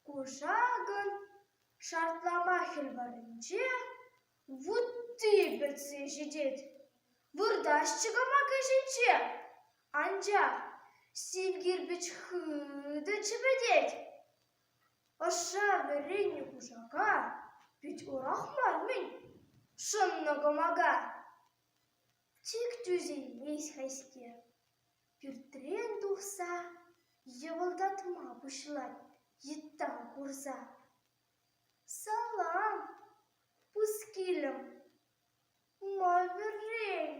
Кушакӑн шартлама хӗл варринче вутти пӗтсе ҫитет. Выртаҫҫӗ кӑмака ҫинче, анчах сив кирпӗч хытӑ чӗпӗтет. Ӑшша вӗреннӗ кушака пит урах мар-мӗн шӑннӑ кӑмака. Тек тӳсеймест хайскер, пӳртрен тухса йӑпӑлтатма пуҫлать йытта курса. Салам, пускилӗм, ма вӗрен?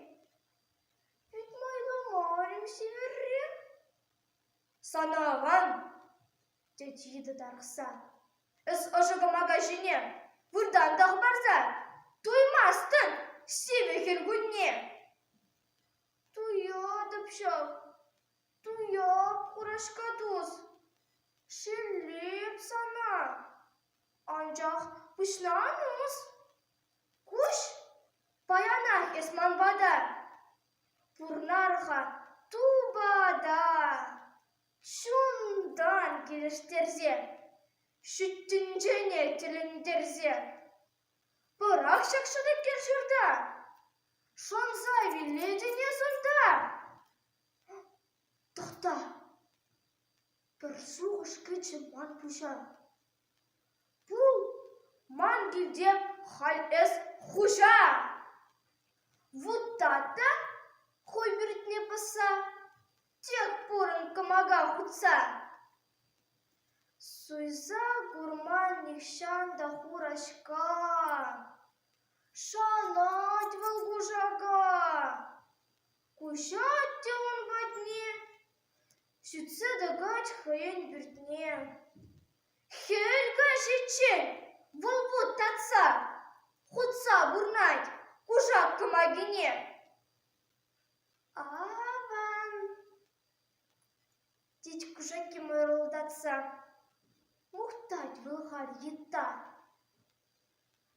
Вӗт майлӑ сивӗрре. Сана аван, тет йытӑ тарӑхса. Эс ӑшӑ кӑмака ҫине выртан та хӑпарса туймастӑн сивӗ хӗл кунне. Туятӑп ҫав, туяп, Хураҫка тус, шеллеп сана. Анчах пуҫна ан ус. Куҫ, паянах эс ман пата. Пурнар-ха тупата, чунтан килӗштерсе, ҫут тӗнчене тӗлӗнтерсе. Пӑрах ҫак шӑтӑк ҫурта, шӑнса вилетӗн эс унта. Тӑхта, пӗр шухӑш кӗчӗ ман пуҫа. Пул, ман килте халь эс хуҫа! Вутта та хӑй пӳртне пӑсса, тек пурӑн кӑмака хутса. Суйса курман нихҫан та Хураҫка. Шанать вӑл кушака. Куҫать те ун патне, сӳтсе тӑкать хӑйӗн пӳртне. Хӗл каҫиччен вӑл вут татса, хутса пурнать кушак кӑмакине. Аван, тет кушакки мӑрӑлтатса. Мухтать вӑл халь йытта.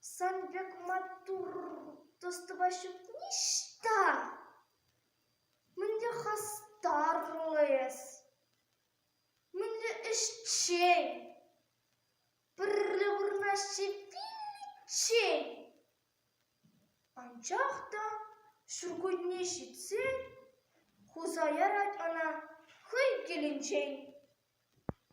Сан пек маттур тус тупас ҫук ниҫта. Мӗнле хастарлӑ эс, мӗнле ӗҫчен, пӗрле пурӑнасчӗ виличчен. Анчах та ҫуркунне ҫитсен хуса ярать ӑна хӑй килӗнчен.